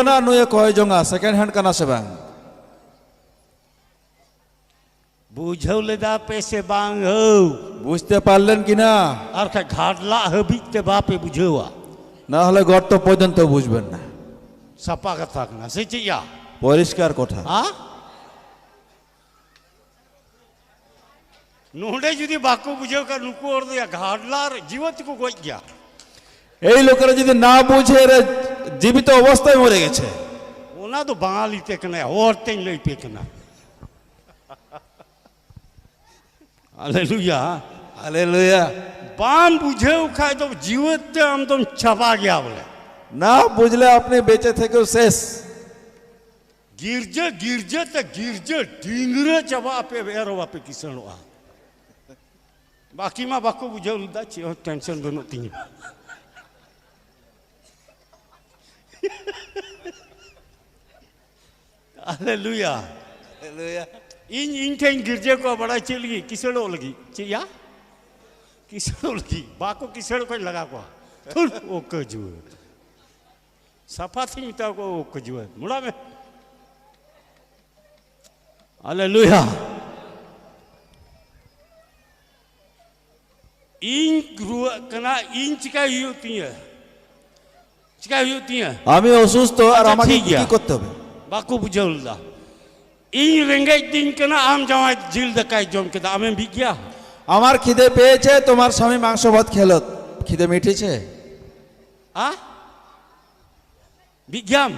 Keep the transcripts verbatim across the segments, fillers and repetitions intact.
ᱱᱩᱭᱮ ᱠᱚᱭ ᱡᱚᱝᱟ, second hand ᱠᱟᱱᱟ ᱥᱮ ᱵᱟᱝ? ᱵᱩᱡᱷᱟᱹᱣ ᱞᱮᱫᱟ ᱯᱮ ᱥᱮ ᱵᱟᱝ ᱦᱳ? ᱵᱩᱡᱷᱛᱮ ᱯᱟᱨᱞᱮᱱ ᱠᱤᱱᱟ? ᱟᱨ ᱠᱷᱟᱡ ᱜᱷᱟᱰᱞᱟᱜ ᱦᱟᱹᱵᱤᱡ ᱛᱮ ᱵᱟᱯᱮ ᱵᱩᱡᱷᱟᱹᱣᱟ᱾ ᱱᱟᱦᱞᱮ ᱜᱚᱨᱛᱚ ᱯᱚᱨᱡᱚᱱᱛᱚ ᱵᱩᱡᱷᱵᱮᱱ ᱱᱟ᱾ ᱥᱟᱯᱟ ᱠᱟᱛᱷᱟ ᱠᱟᱱᱟ ᱥᱮ ᱪᱮᱫ ᱭᱟ? ᱯᱚᱨᱤᱥᱠᱟᱨ ᱠᱚᱛᱷᱟ᱾ ᱦᱟ? ᱱᱚᱰᱮ ᱡᱩᱫᱤ ᱵᱟᱠᱚ ᱵᱩᱡᱷᱟᱹᱣ ᱠᱷᱟᱱ ᱱᱩᱠᱩ ᱦᱚᱲ ᱫᱚ ᱭᱟ ᱜᱷᱟᱰᱞᱟᱜ ᱨᱮ ᱡᱤᱣᱮᱫ ᱛᱮᱠᱚ ᱜᱚᱡ ᱜᱮᱭᱟ᱾ এই লোকেরা যদি না বুঝে, এরা জীবিত অবস্থায় মরে গেছে। ᱚᱱᱟ ᱫᱚ ᱵᱟᱝᱟᱞᱤ ᱛᱮ ᱠᱟᱱᱟ, ᱦᱚᱲ ᱛᱮᱧ ᱞᱟᱹᱭ ᱯᱮ ᱠᱟᱱᱟ᱾ ᱦᱟᱞᱮᱞᱩᱭᱟ᱾ ᱦᱟᱞᱮᱞᱩᱭᱟ᱾ ᱵᱟᱢ ᱵᱩᱡᱷᱟᱹᱣ ᱠᱷᱟᱡ ᱫᱚ ᱡᱤᱣᱮᱫ ᱛᱮ ᱟᱢ ᱫᱚᱢ ᱪᱟᱵᱟ ᱜᱮᱭᱟ ᱵᱚᱞᱮ᱾ না বুঝলে আপনি বেঁচে থেকেও শেষ। ᱜᱤᱨᱡᱟᱹ, ᱜᱤᱨᱡᱟᱹ ᱛᱮ ᱜᱤᱨᱡᱟᱹ ᱰᱤᱝᱜᱽᱨᱟᱹ ᱪᱟᱵᱟᱜ ᱟᱯᱮ, ᱮᱨᱦᱚᱸ ᱵᱟᱯᱮ ᱠᱤᱥᱟᱹᱬᱚᱜᱼᱟ᱾ ᱵᱟᱹᱠᱤ ᱢᱟ ᱵᱟᱠᱚ ᱵᱩᱡᱷᱟᱹᱣ ᱞᱮᱫᱟ, ᱪᱮᱫ ᱦᱚᱸ tension ᱵᱟᱹᱱᱩᱜ ᱛᱤᱧᱟᱹ᱾ ᱦᱟᱞᱮᱞᱩᱭᱟ᱾ ᱦᱟᱞᱮᱞᱩᱭᱟ᱾ ᱤᱧ, ᱤᱧ ᱴᱷᱮᱱ ᱜᱤᱨᱡᱟᱹ ᱠᱚ ᱵᱟᱲᱟᱭ ᱪᱮᱫ ᱞᱟᱹᱜᱤᱫ? ᱠᱤᱥᱟᱹᱬᱚᱜ ᱞᱟᱹᱜᱤᱫ᱾ ᱪᱮᱫ ᱭᱟ? ᱠᱤᱥᱟᱹᱬᱚᱜ ᱞᱟᱹᱜᱤᱫ᱾ ᱵᱟᱠᱚ ᱠᱤᱥᱟᱹᱬᱚᱜ ᱠᱷᱚᱡ ᱞᱟᱜᱟ ᱠᱚᱣᱟ᱾ ᱛᱷᱩᱨ, ᱳᱠᱟᱹ ᱡᱩᱣᱟᱹ᱾ ᱥᱟᱯᱷᱟ ᱛᱮᱧ ᱢᱮᱛᱟ ᱠᱚᱣᱟ, ᱳᱠᱟᱹ ᱡᱩᱣᱟᱹ᱾ ᱢᱚᱲᱟ ᱢᱮ᱾ ᱦᱟᱞᱮᱞᱩᱭᱟ᱾ ᱤᱧ ᱨᱩᱣᱟᱹᱜ ᱠᱟᱱᱟ, ᱤᱧ ᱪᱤᱠᱟᱭ ᱦᱩᱭᱩᱜ ᱛᱤᱧᱟᱹ? ᱪᱤᱠᱟᱭ ᱦᱩᱭᱩᱜ ᱛᱤᱧᱟᱹ? আমি অসুস্থ, আর আচ্ছা, আমাকে ঠিক কি গেয়া। কি করতে হবে? ᱵᱟᱠᱚ ᱵᱩᱡᱷᱟᱹᱣ ᱞᱮᱫᱟ᱾ ᱤᱧ ᱨᱮᱸᱜᱮᱡ ᱫᱤᱧ ᱠᱟᱱᱟ, ᱟᱢ ᱡᱟᱶᱟᱭ ᱡᱤᱞ ᱫᱟᱠᱟᱭ ᱡᱚᱢ ᱠᱮᱫᱟ, ᱟᱢᱮᱢ ᱵᱤᱜ ᱜᱮᱭᱟ? আমার খিদে পেয়েছে, তোমার স্বামী মাংস ভাত খেলো, খিদে মিটেছে? ᱦᱟ? ᱵᱤᱜ ᱜᱮᱭᱟᱢ?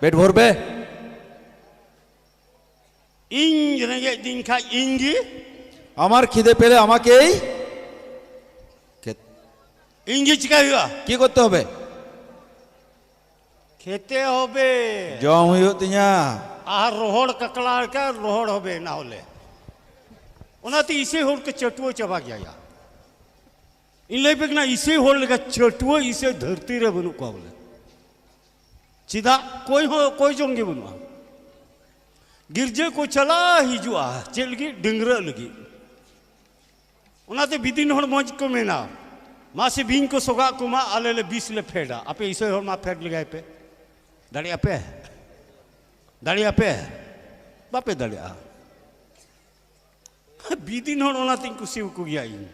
পেট ভরবে? ᱤᱧ ᱨᱮᱸᱜᱮᱡ ᱫᱤᱧ ᱠᱷᱟᱡ ᱤᱧ ᱜᱮ। আমার খিদে পেলে আমাকেই খেত- ᱤᱧ ᱜᱮ ᱪᱤᱠᱟᱭ ᱦᱩᱭᱩᱜᱼᱟ? কি করতে হবে? খেতে হবে। ᱡᱚᱢ ᱦᱩᱭᱩᱜ ᱛᱤᱧᱟ᱾ ᱟᱨ ᱨᱚᱦᱚᱲ ᱠᱟᱠᱲᱟ ᱞᱮᱠᱟ ᱨᱚᱦᱚᱲ ᱦᱚᱵᱮ ᱱᱟ ᱦᱚᱞᱮ᱾ ᱚᱱᱟᱛᱮ ᱤᱥᱟᱹᱭ ᱦᱚᱲ ᱠᱚ ᱪᱟᱹᱴᱩᱣᱟᱹ ᱪᱟᱵᱟ ᱜᱮᱭᱟ ᱭᱟ᱾ ᱤᱧ ᱞᱟᱹᱭ ᱯᱮ ᱠᱟᱱᱟ, ᱤᱥᱟᱹᱭ ᱦᱚᱲ ᱞᱮᱠᱟ ᱪᱟᱹᱴᱩᱣᱟᱹ ᱤᱥᱟᱹᱭ ᱫᱷᱟᱹᱨᱛᱤ ᱨᱮ ᱵᱟᱹᱱᱩᱜ ᱠᱚᱣᱟ ᱵᱚᱞᱮ᱾ ᱪᱮᱫᱟᱜ? ᱠᱚᱭ ᱦᱚᱸ, ᱠᱚᱭ ᱡᱚᱝ ᱜᱮ ᱵᱟᱹᱱᱩᱜᱼᱟ᱾ ᱜᱤᱨᱡᱟᱹ ᱠᱚ ᱪᱟᱞᱟᱜᱼᱟ, ᱦᱤᱡᱩᱜᱼᱟ, ᱪᱮᱫ ᱞᱟᱹᱜᱤᱫ? ᱰᱟᱹᱝᱨᱟᱹᱜ ᱞᱟᱹᱜᱤᱫ᱾ ᱚᱱᱟᱛᱮ ᱵᱤᱫᱤᱱ ᱦᱚᱲ ᱢᱚᱡᱽ ᱠᱚ ᱢᱮᱱᱟ, "ᱢᱟᱥᱮ ᱵᱤᱧ ᱠᱚ ᱥᱚᱜᱟᱜ ᱠᱚᱢᱟ, ᱟᱞᱮ ᱞᱮ ᱵᱤᱥ ᱞᱮ ᱯᱷᱮᱰᱟ, ᱟᱯᱮ ᱤᱥᱟᱹᱭ ᱦᱚᱲ ᱢᱟ ᱯᱷᱮᱰ ᱞᱮᱜᱟᱭ ᱯᱮ, ᱫᱟᱲᱮᱭᱟᱜᱼᱟ ᱯᱮ? ᱫᱟᱲᱮᱭᱟᱜᱼᱟ ᱯᱮ? ᱵᱟᱯᱮ ᱫᱟᱲᱮᱭᱟᱜᱼᱟ᱾ ᱵᱤᱫᱤᱱ ᱦᱚᱲ ᱚᱱᱟᱛᱤᱧ ᱠᱩᱥᱤ ᱟᱠᱚ ᱜᱮᱭᱟ ᱤᱧ᱾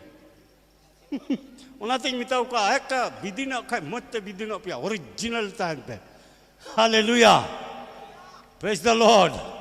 ᱚᱱᱟᱛᱤᱧ ᱢᱮᱛᱟ ᱠᱚᱣᱟ, ᱮᱠᱴᱟ ᱵᱤᱫᱤᱱᱚᱜ ᱠᱷᱟᱡ ᱢᱚᱡᱽ ᱛᱮ ᱵᱤᱫᱤᱱᱚᱜ ᱯᱮᱭᱟ, ᱚᱨᱤᱡᱤᱱᱟᱞ ᱛᱟᱦᱮᱱ ᱯᱮ᱾ ᱦᱟᱞᱮᱞᱩᱭᱟ, praise the Lord᱾